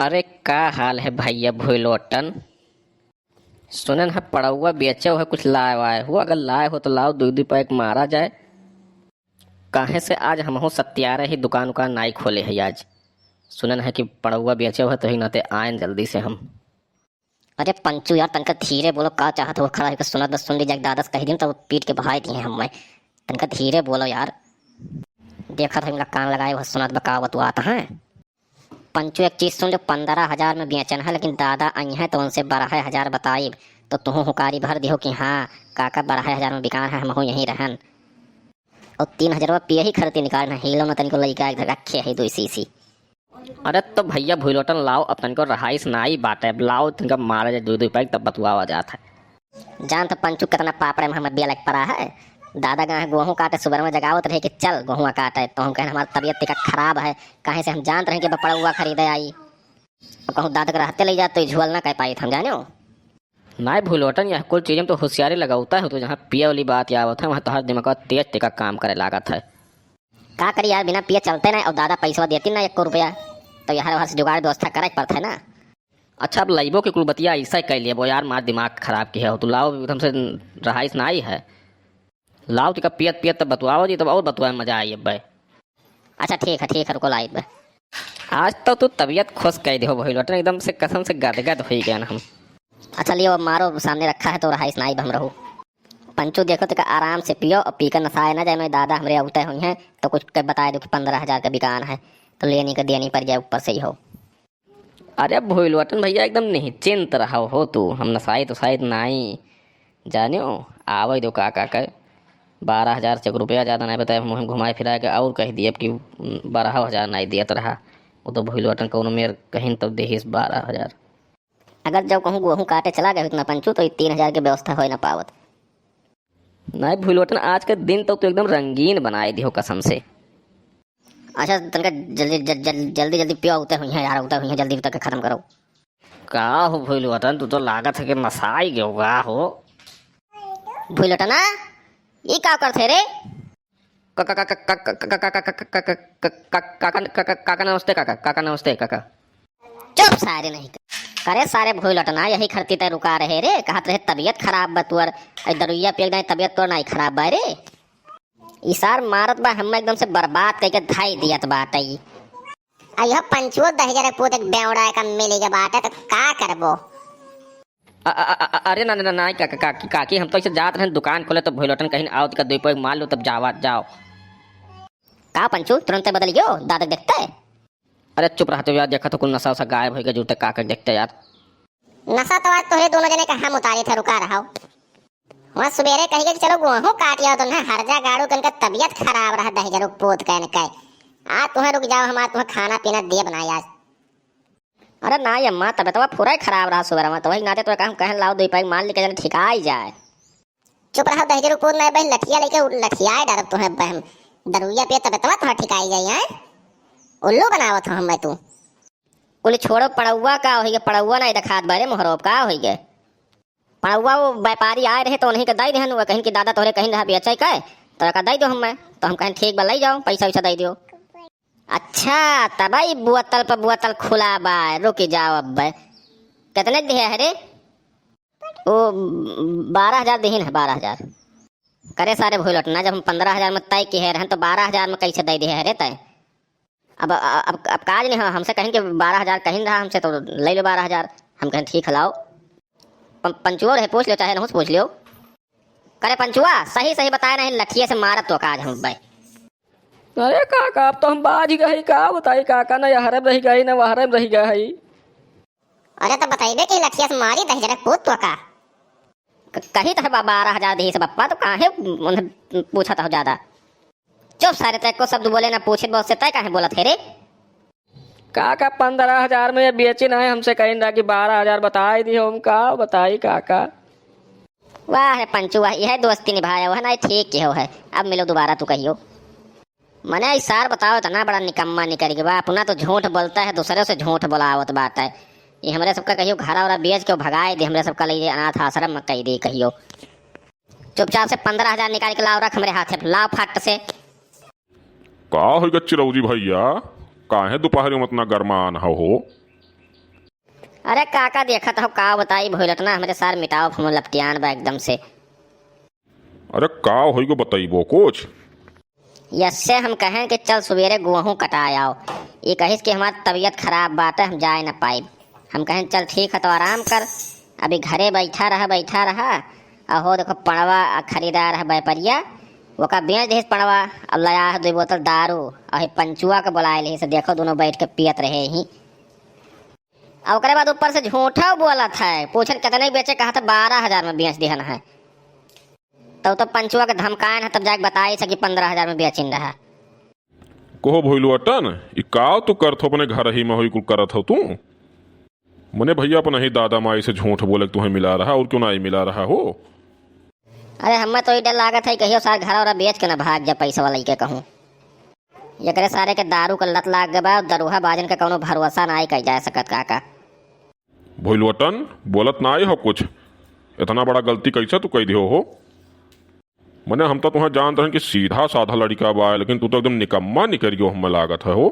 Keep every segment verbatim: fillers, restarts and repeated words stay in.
अरे, का हाल है भइया भुइलोटन? सुनन है पड़उआ बेचो है, कुछ लाए वाए हो? अगर लाए हो तो लाओ, दुइ दुइ पैक मारा जाए। काहे से आज हमहू सत्यारे ही दुकान उकान नाई खोले है आज। सुनन है कि पड़उआ बेचो है, तो ही नाते आयन जल्दी से हम। अरे पंचू यार, तनका धीरे बोलो, का चाहत हो? खड़ा होके सुनत बस, सुन लीजिए, दादस कह दिन तो पीट के भगाई दिए हमें। तनका धीरे बोलो यार। देखत हो इनका कान लगाए, वह सुनत बा का बतुआत है। पंचू, एक चीज सुन लो, पन्द्रह हजार में बेचन है, लेकिन दादा आई हैं तो उनसे बारह हजार बताइब, तो तुहू हुकारी भर दिहो कि हाँ, काका बारह हजार में बिकान है, हमहू यहीं रहन। और तीन हजार रुपया पिए ही खर्ची निकाल ना, हीलो ना तनिको लइका एक रखे है दो सीसी। अरे तो भइया भुइलोटन लाओ, अब तनिको रहाइस नाई बाटे, अब लाओ तनिका मारा जाए दो दो पैक, तब बतुआवा जात है। जानत पंचू कितना पापड़े में हमें बेलक पड़ा है। दादा गए हैं गोहूँ काटे, सुबह में जगावत रहे कि चल गोहुआ काटे, तो हम कहें हमार तबियत तिका खराब है, काहे से हम जानत रहे कि बपड़उआ खरीदे आई। अब कहूँ दादा के रहते ले जात तो ई झुअल ना कह पाइत हम, जाने हो। नाई भुइलोटन, यह कुल चीज में तो होशियारी लगावता है, तो जहाँ पिए वाली बात आवत है, वहाँ तोहर दिमाग तेज तिका काम करे लागत है। का करी यार, बिना पिए चलते ना, और दादा पैसवा देती ना एको रुपया, तो यहाँ वहाँ से जुगाड़ व्यवस्था करे के पड़त है ना। अच्छा, अब लइबो के कुल बतिया ऐसा ही कह लेबो यार, मार दिमाग खराब किहे हो तू। लाओ, एकदम से रहाइस ना आई है। लाओ, तिका पियत पियत तब बतुआओ जी, तब और बतुआ में मजा आई अब। अच्छा ठीक है, ठीक है, रुको लाइब। आज तो तू तबियत खुश कह दे हो भुइलोटन, एकदम से कसम से गदगद हो गया ना हम। अच्छा लियो, अब मारो, सामने रखा है तो रहाइस नाई हम रहू। पंचू देखो, तिका आराम से पियो और पीकर नसाए ना जाए, मैं दादा हमरे अउते हुई हैं तो कुछ के बताए दो कि पन्द्रह हजार का बिकान है, तो लेनी का देनी पड़ जाए ऊपर से ही हो। अरे भुइलोटन भइया, एकदम निश्चिंत रहो हो तू, हम नसाइत उसाइत नाई, जानियो। आवे दो का का के, बारह हजार से एक रुपया ज्यादा नाई बताए, हम घुमाए फिराए के और कह दिए कि बारह हजार नाई दियत रहा। वो तो भुइलोटन कौनो मेर कहीं तब देहिस बारह हजार। अगर जब कहूँ गोहूँ काटे चला गए उतना पंचू, तो ये तीन हजार के व्यवस्था हो ना पावत। नाई भुइलोटन, आज के दिन तो तू एकदम रंगीन बनाए दियो कसम से। अच्छा, तनका जल्दी, जल-, जल-, जल्दी, जल्दी पियो, उते हुई हैं यार, उते हुई हैं, जल्दी तक खत्म करो। का हो भुइलोटन, तू तो लागत है कि नसाई गयो का हो। भुइलोटना, ई का करत है रे? काका, काका, काका, काका, काका, काका, काका, काका, काका, नमस्ते काका, काका, नमस्ते काका। चुप सारे नहीं। करे सारे भुइलोटना, यही खरती तय रुका रहे रे, कहत रहे तबियत खराब बा तुअर, ऐ दरुइया पिए नहीं तबियत तुअर नहीं खराब बा रे। ई सार मारत बा, हम्मे एकदम से बर्बाद कइके धाई दियत बाटइ। आ यह पंचुओ दहिजरे पूत एक बेवड़ा का मिल गया बाटे, तो का करबो? अ-, अ-, अ-, अ-, अरे ना, ना, ना, ना, काकी, काकी, काकी, हम तो ऐसे जात रहन दुकान खोले, तो भुइलोटन कहीं आओ, तिका दुई पैक मार लो, तब जावा, जाओ। का पंचू, तुरंते बदल गयो, दादा देखते? अरे चुप रहते यार, देखा तो कुल नशा वशा गायब हो गया, जूते का कर देखते यार। नशा तो आज तोहरे दोनों जने का हम उतारे थे, रुका रहा। वहाँ सुबेरे कही कि चलो गोहूँ काट आओ, तो ना हर जा गाड़ू के उनका तबियत खराब रहा, दहिजरू पूत कहन के। आज तुम्हें रुक जाओ, हम आज तुम्हें खाना पीना दिए बनाए आज। अरे ना ये अम्मा, तबियतवा पूरा ही खराब रहा सुबह में, तो वही नाते तो हम कहन लाओ, दो पैक मार लेके जने ठिकाई जाए। चुप रहो दहिजरू पूत, नहीं बहन लठिया लेके उ-, लठियाए डरब तुम्हें बहन। दरुइया पिए तबियतवा तुम्हें ठिकाई जाए, हैं? उल्लू बनावत हो हमें तू। कुल छोड़ो, पड़ौआ का होइगे? पड़ौआ नहीं देखात बारे मोहरोब का होइगे? पड़ौआ वो व्यापारी आए रहे तो उन्हीं के दई देहन, वो कहिन कि दादा तोहरे कहिन रहा बेचे के, तो एका दई दो हमें। तो हम कहें ठीक बा, लई जाओ, पैसा वैसा दई दियो। अच्छा, तबई बोतल पर बोतल खुला बा, रुक जाओ अब। कितने दिहे है रे? वो बारह हजार दिहिन है, बारह हजार। करे सारे भुइलोटना, जब हम पन्द्रह हजार में तय किहे रहन तो बारह हजार में कैसे दे दिहे है रे तय? अब, अब, अब काज नहीं हो, हमसे कहिन कि बारह हजार कहिन रहा हमसे, तो ले लो बारह हजार। हम कहें, "ठीक है, लाओ।" पं-, पंचुआ रहे, पूछ लियो, चाहे नहुस पूछ लियो। करे पंचुआ, सही सही बताए नहीं, लठिए से मारत तो काज हम बे। अरे काका, अब तो हम बाज गए, का बताई काका, ना यहरे में रह गए, ना वहरे में रह गए। अरे तो बताइबे कि लठिया से मारी दहिजरक पूत तो का? क-, कही तो है बा-, बारह हजार दिहिस बप्पा, तो काहे उन्हें पूछत हो ज्यादा? चुप सारे, तय को शब्द बोले ना, पूछे बहुत से, तय काहे बोलत है रे? काका, पन्द्रह हजार में ये बेची ना है, हमसे कहिन रहा कि बारह हजार बताई दिहो, हम का बताई काका। वाह रे पंचू वाह, यह दोस्ती निभाया हुआ है ना, ठीक किहो है। अब मिलो दोबारा तो कहियो। मने ई सार बताओ, इतना बड़ा निकम्मा निकल के बा, अपना तो झूठ बोलता है, दूसरे से झूठ बोलावत बात है। ये हमरे सबका कहियो घरा उरा बेच के भगाए दे, हमरे सबका ले अनाथ आश्रम में कह दे कहियो। चुपचाप से पन्द्रह हजार निकाल के लाओ, रख हमरे हाथे पे, लाओ फट से। का होइगा चिरौरी भइया, काहे दोपहरी में इतना गरमान हो? अरे काका, देखत हो का बताई, भोइलटना हमरे सार मिटाव हम लपटियान बा एकदम से। अरे का होई गो, बतइबो कुछ? यस्से हम कहेन कि चल सुबेरे गोहूँ कटाय आओ। ई कहिस कि हमार तबियत खराब बाटे, हम जाए न पाइब। हम कहेन चल ठीक है, तो आराम कर, अभी घरे बैठा रहा, बैठा रहा। अहो देखो पड़वा आ खरीदार है व्यापारिया, ओका बेच देहिस पड़वा। अब लाया है दुई बोतल दारू, अही पंचुआ के बुलाए लेहिस, देखो दोनों बैठ के पियत रहे ही। आ ओकरे बाद ऊपर से झूठा बोलत है, पूछन कितने बेचे, कहा था बारह हजार में बेच दिहन है। तब तो पंचुआ के धमकायन है, तब जाके बताइस कि पन्द्रह हजार में बेचिन रहा। कहो भोइलवटन, ई का तू करत हो अपने घर ही में, होई कुल करत हो तू? मने भइया, अपने ही दादा माई से झूठ बोले के तुहें मिला रहा, और क्यों ना मिला रहा हो? अरे हमें तो ई डर लागत है कहियो सार घर और बेच के ना भाग जा पैसा वाला के कहूँ। एकरे सारे के दारू के लत लाग गए बा, दरुहा बाजन के कौनो भरोसा ना आई कही जा सकत काका। भोइलवटन, बोलत ना आई हो कुछ, इतना बड़ा गलती कैसे तू कह दियो हो? मने हम तो तुहें जानत रहन कि सीधा साधा लड़िका बा, लेकिन तू तो एकदम निकम्मा निकल गयो हमें लागत है हो।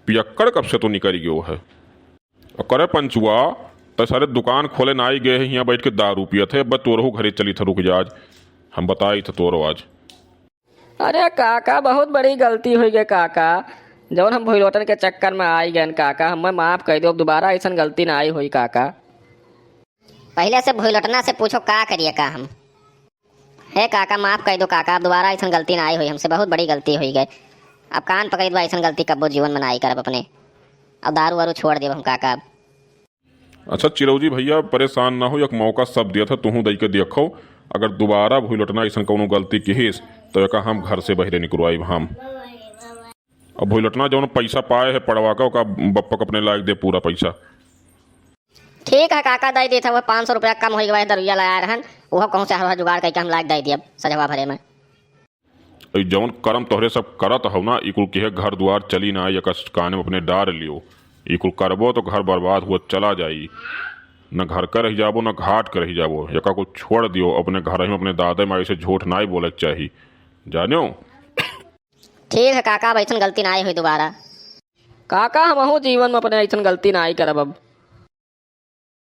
पियक्कड़ कब से तू निकल गयो है। अ करे पंचुआ, तै सारे दुकान खोले ना आई गए है, हियाँ बैठ के दारू पियत है, अब तोरहू घरे चली था, रुक जा आज, हम बताई था तोरो आज। अरे काका, बहुत बड़ी गलती हुई गई काका, जौन हम भोइलोटन के चक्कर में आई गए काका, हमें माफ कर दो, अब दोबारा ऐसन गलती ना आई हुई काका। पहले से भोइलोटना से पूछो का करिए का हम। हे काका, माफ कर दो काका, अब दोबारा ऐसन गलती ना आई हुई हमसे, बहुत बड़ी गलती हुई गई। अब कान पकड़ दो, ऐसन गलती कब्बो जीवन में ना आई करब अपने। अब दारू वारू छोड़ देब हम काका अब। अच्छा चिरौजी भइया, परेशान ना हो, एक मौका सब दिया था, तुहूँ दई के देखो। अगर दोबारा भोइलोटना ऐसन कौनो गलती किहिस, तो एका हम घर से बहरे निकरवाइब हम। अब भोइलोटना जौन पैसा पाए है पड़वा का, ओका बप्पा के अपने लायक दे पूरा पैसा। ठीक है काका, दे देत है, वह पाँच सौ रुपया कम होई गवा है, दरुइया लाया रहन, वह कहूँ से हवा जुगाड़ करके हम लायक दे दियब सजवा भरे में। ई जौन करम तोहरे सब करत हौ ना, ई कुल किहे घर दुआर चली ना, एका काने में अपने डार लियो। ई कुल करबो तो घर बर्बाद हुआ चला जाई। न घर का रह जाबो, न घाट का रह जाबो। एका कुल छोड़ दियो, अपने घर में अपने दादा माई से झूठ नाई बोले के चाही, जानियो। ठीक है काका, अब ऐसन गलती नाई हुई दोबारा। काका, हमहू जीवन में अपने ऐसन गलती नाई करब अब।